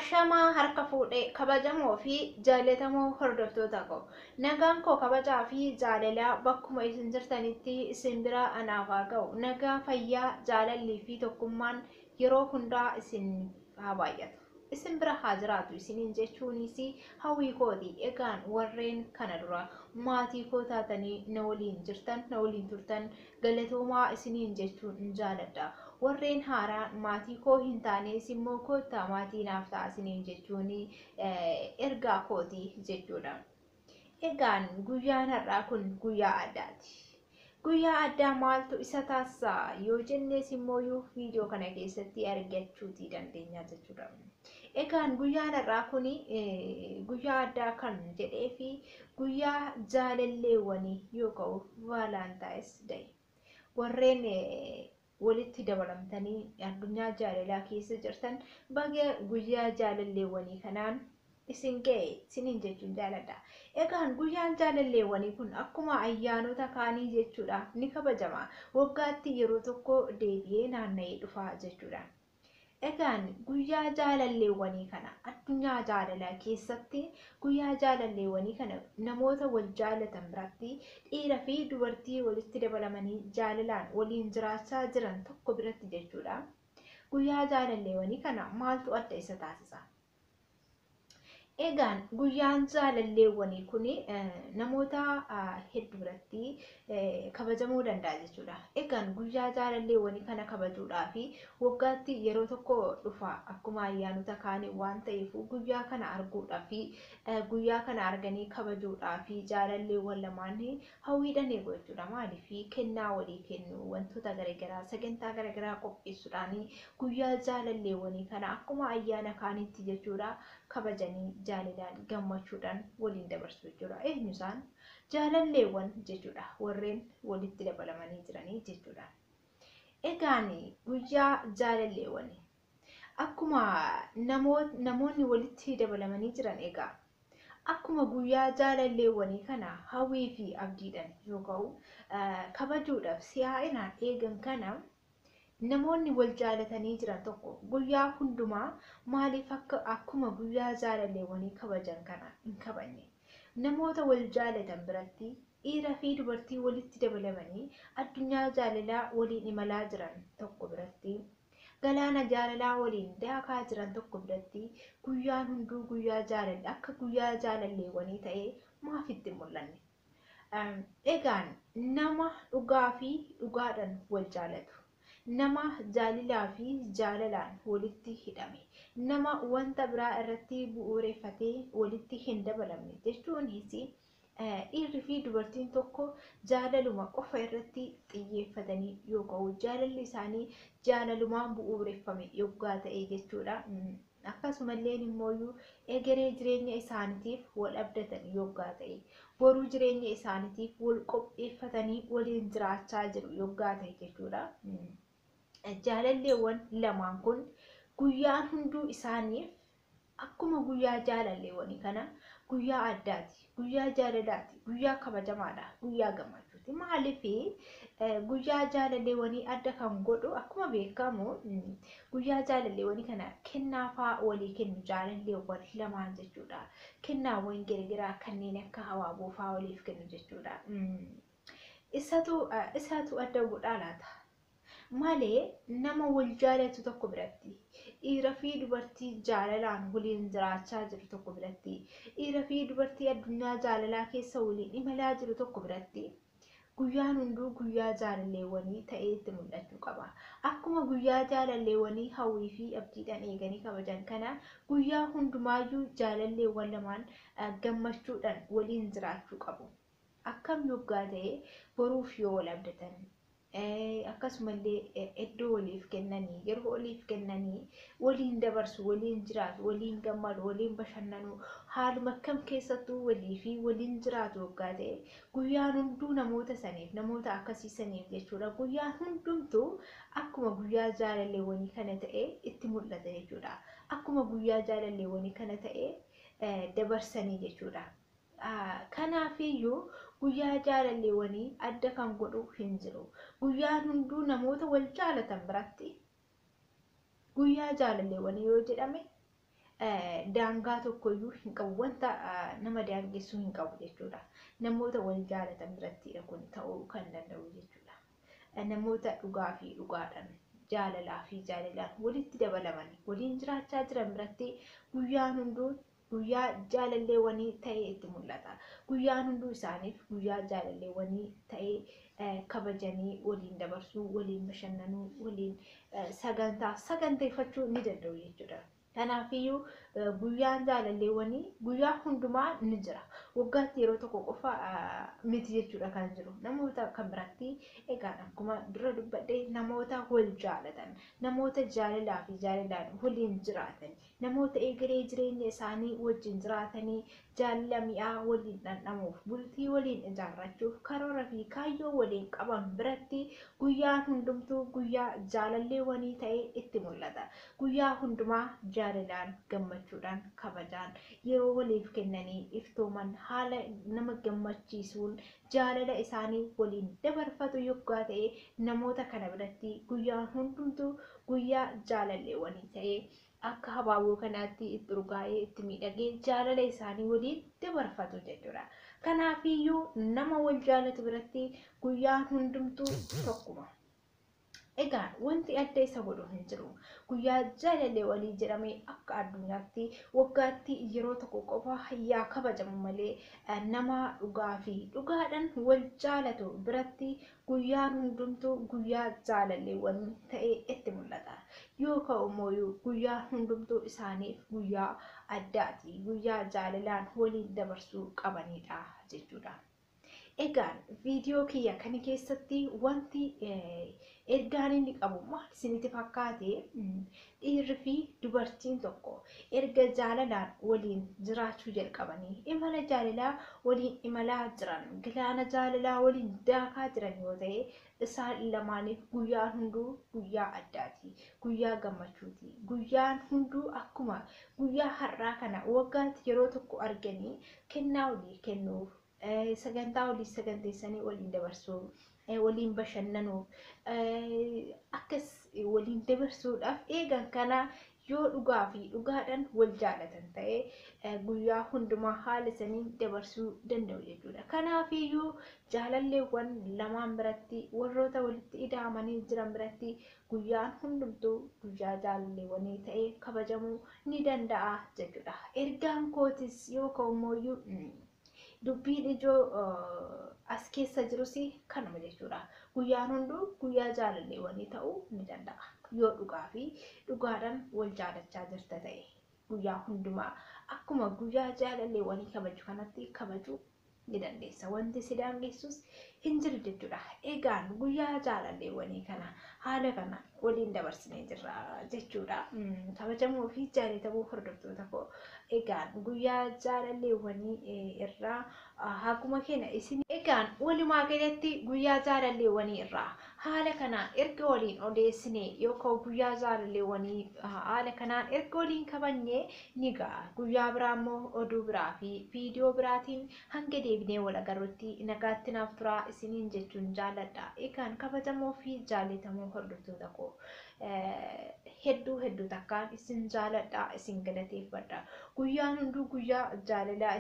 Ashamaa harka fuudhee kabajamoo fi jaallatamoo hordoftoota koo. Nagaan koo kabajaa fi jaalalaa bakkuma isin jirtanitti isin bira anaaf haa ga'u. Nagaa, fayyaa, jaalallii fi tokkummaan yeroo hundaa isin haa baay'atu. Isin bira haa jiraatu isiniin jechuunis hawwii kooti. Egaan warreen kana dura maatii koo taatanii na waliin jirtan, na waliin turtan, galatoomaa isiniin jechuun jaaladha. Warreen haaraa maatii koo hin taanes immoo koottaa maatii naaf ta'a isiniin jechuun ergaa kooti jechuudha. Egaan guyyaan har'aa kun guyyaa addaati. Guyyaa addaa maaltu isa taasisa yoo jennees immoo viidiyoo kana keessatti argachuutii dandeenya jechuudha. Egaan guyyaan har'aa kun guyyaa addaa kan jedhee fi guyyaa jaalalleewwanii yookaan Valentine's Day. Warreen walitti dabalamtanii addunyaa jaalalaa keessa jirtan, baga guyyaa jaalalleewwanii kanaan isin ga'e isiniin jechuun jaaladha. Egaan guyyaan jaalalleewwanii kun akkuma ayyaanota kaanii jechuudha ni kabajama. Waggaatti yeroo tokko deebi'ee naanna'ee dhufa jechuudha. Egaan guyyaa jaalalleewwanii kana addunyaa jaalalaa keessatti guyyaa jaalalleewwanii kana namoota wal jaalatan biratti, dhiira fi dubartii walitti dabalamanii jaalalaan waliin jiraachaa jiran tokko biratti jechuudha. Guyyaa jaalalleewwanii kana maaltu adda isa taasisa? Egaan guyyaan jaalalleewwanii kun namoota hedduu biratti kabajamuu danda'a jechuudha. Egaan guyyaa jaalalleewwanii kana kabajuudhaaf waggaatti yeroo tokko dhufa akkuma ayyaanota kaanii waan ta'eef, guyyaa kana arguudhaaf, guyyaa kana arganii kabajuudhaaf jaalalleewwan lamaan hawwiidhaan eegu jechuudha. Maaliif? Kennaa walii kennu, wantoota garaagaraa, sagantaa garaagaraa qopheessuudhaan guyyaa jaalalleewwanii kana akkuma ayyaana kaaniitti jechuudha kabajanii jaalalaan gammachuudhaan waliin dabarsu jechuudha. Eenyu isaan? Jaalalleewwan jechuudha. Warreen walitti dabalamanii jiranii jechuudha. Egaan guyyaa jaalalleewwanii akkuma namoonni walitti dabalamanii jiran, egaa akkuma guyyaa jaalalleewwanii kana hawwii fi abdiidhaan yookaan kabajuudhaaf si'aa'inaan eegan kana, namoonni wal jaalatanii jiran tokko guyyaa hundumaa maaliif akka akkuma guyyaa jaalalleewwanii kabajan kana hin kabajne? Namoota wal jaalatan biratti, dhiira fi dubartii walitti dabalamanii addunyaa jaalalaa waliin imalaa jiran tokko biratti, galaana jaalalaa waliin daakaa jiran tokko biratti, guyyaan hunduu guyyaa jaalallee akka guyyaa jaalalleewwanii ta'ee maaf itti mul'anne? Egaan nama dhugaa fi dhugaadhaan wal jaalatu, nama jaalalaa fi jaalalaan walitti hidhame, nama wanta biraa irratti bu'uureffatee walitti hin dabalamne jechuunis, dhiirri fi dubartiin tokko jaalaluma qofa irratti xiyyeeffatanii yookaan jaalalli isaanii jaalalumaan bu'uureffame yoggaa ta'e jechuudha. Akkasumallee immoo egeree jireenya isaaniitiif wal abdatan yoggaa ta'e, boruu jireenya isaaniitiif wal qopheeffatanii waliin jiraachaa jiru yoggaa ta'e jechuudha. Jaalalleewwan lamaan kun guyyaan hunduu isaaniif akkuma guyyaa jaalalleewwanii kana guyyaa addaati, guyyaa jaalalaati, guyyaa kabajamaadha, guyyaa gammachuuti. Maaliif guyyaa jaalalleewwanii adda kan godhu? Akkuma beekamu guyyaa jaalalleewwanii kana kennaa fa'aa walii kennu jaalalleewwan lamaan jechuudha. Kennaawwan garaagaraa kanneen akka habaaboo fa'aa waliif kennu jechuudha. Isatu adda godhaa laata? Malee nama wal jaalatu tokko biratti, dhiira fi dubartii jaalalaan waliin jiraachaa jiru tokko biratti, dhiira fi dubartii addunyaa jaalalaa keessa waliin imalaa jiru tokko biratti, guyyaan hunduu guyyaa jaalalleewwanii ta'ee itti mul'achuu qaba. Akkuma guyyaa jaalalleewwanii hawwii fi abdiidhaan eeganii kabajan kana, guyyaa hundumaayyuu jaalalleewwan lamaan gammachuudhaan waliin jiraachuu qabu. Akkam yoggaa ta'e, boruuf yoo wal abdatan, akkasumallee iddoo waliif kennanii, yeroo waliif kennanii waliin dabarsu, waliin jiraatu, waliin gammadu, waliin bashannanu, haaluma kam keessattuu walii fi waliin jiraatu waggaa ta'e, guyyaan hunduu namoota saniif, namoota akkasii saniif jechuudha, guyyaan hundumtuu akkuma guyyaa jaalalleewwanii kana ta'e itti mul'ata jechuudha. Akkuma guyyaa jaalalleewwanii kana ta'e dabarsanii jechuudha. Kanaafiyyuu guyyaa jaalalleewwanii adda kan godhu hin jiru. Guyyaan hunduu namoota wal jaalatan biratti guyyaa jaalalleewwanii yoo jedhame Daangaa tokkoyyuu hin qabu, wanta nama daangessuu hin qabu jechuudha. Namoota wal jaalatan biratti kun ta'uu kan danda'u jechuudha. Namoota dhugaa fi dhugaadhaan, jaalalaa fi jaalalaan walitti dabalaman waliin jiraachaa jiran biratti guyyaan hunduu guyyaa jaalalleewwanii ta'ee itti mul'ata. Guyyaan hunduu isaaniif guyyaa jaalalleewwanii ta'ee kabajanii waliin dabarsuu, waliin bashannanuu, waliin sagantaa saganteeffachuu ni danda'u jechuudha. Kanaafiyyuu guyyaan jaalalleewwanii guyyaa hundumaa ni jira. Waggaatti yeroo tokko qofa miti jechuudha kan jiru. Namoota kan biratti egaa akkuma dura dubbadhe, namoota wal jaalatan, namoota jaalalaa fi jaalalaan waliin jiraatan, namoota egeree jireenya isaanii wajjin jiraatanii jaalala mi'aa waliin dhandhamuuf, bultii waliin ijaarrachuuf karoora fi kaayyoo waliin qaban biratti guyyaan hundumtuu guyyaa jaalalleewwanii ta'ee itti mul'ata. Guyyaa hundumaa jaalalaan, gammachuudhaan, kabajaan yeroo waliif kennanii iftooman, haala nama gammachiisuun jaalala isaanii waliin dabarfatu yoggaa ta'e, namoota kana biratti guyyaan hundumtuu guyyaa jaalalleewwanii ta'ee akka habaaboo kanaatti itti urgaa'ee, itti miidhagee jaalala isaanii waliin dabarfatu jechuudha. Kanaafiyyuu nama wal jaalatu biratti guyyaan hundumtuu tokkuma. Egaa wanti adda isa godhu hin jiru. Guyyaa jaalallee walii jedhamee akka addunyaatti waggaatti yeroo tokko qofa yaa kabajamu malee, nama dhugaa fi dhugaadhaan wal jaalatu biratti guyyaan hundumtuu guyyaa jaalalleewwan ta'ee itti mul'ata. Yoo ka'u immoo guyyaa hundumtuu isaaniif guyyaa addaati. Guyyaa jaalalaan waliin dabarsuu qabanidha jechuudha. Egaan viidiyoo kiyya kana keessatti wanti ergaan inni qabu maal isinitti fakkaate? Dhiirri fi dubartiin tokko erga jaalalaan waliin jiraachuu jalqabanii, imala jaalalaa waliin imalaa jiran, galaana jaalalaa waliin daakaa jiran yoo ta'e, isaan lamaaniif guyyaan hunduu guyyaa addaati. Guyyaa gammachuuti. Guyyaan hunduu akkuma guyyaa har'aa kana waggaatti yeroo tokko arganii kennaa walii kennuuf, sagantaa walii saganteessanii waliin dabarsuu, waliin bashannanuuf, akkas waliin dabarsuudhaaf eegan kana yoo dhugaa fi dhugaadhaan wal jaalatan ta'e, guyyaa hundumaa haala saniin dabarsuu danda'u jechuudha. Kanaafiyyuu jaalalleewwan lamaan biratti, warroota walitti ida'amanii jiran biratti guyyaan hundumtuu guyyaa jaalalleewwanii ta'ee kabajamuu ni danda'a jechuudha. Ergaan kootis yoo ka'u immoo dubbiin ijoo as keessa jirus kanuma jechuudha. Guyyaan hunduu guyyaa jaalalleewwanii ta'uu ni danda'a. Yoo dhugaa fi dhugaadhaan wal jaalachaa jirta ta'e, guyyaa hundumaa akkuma guyyaa jaalalleewwanii kabaju kanatti kabajuu ni dandeessa. Wanti si daangessus hin jiru jechuudha. Egaan guyyaa jaalalleewwanii kana haala kana waliin dabarsinee jirra jechuudha. Kabajamoo fi jaallatamoo hordoftoota koo, egaan guyyaa jaalalleewwanii irraa haguma keenya isin. Egaan walumaa galatti guyyaa jaalalleewwanii irraa haala kanaan erga waliin odeessine yookaan guyyaa jaalalleewwanii haala kanaan erga waliin kabajne ni ga'a. Guyyaa biraa immoo oduu biraa fi viidiyoo biraatiin hanga deebinee wal agarrutti nagaatti naaf turaa isiniin jechuun jaalladha. Egaan kabajamoo fi jaallatamoo hordoftoota koo, hedduu hedduu takkaan isin jaaladha, isin galateeffadha. Guyyaan hunduu guyyaa jaalalaa.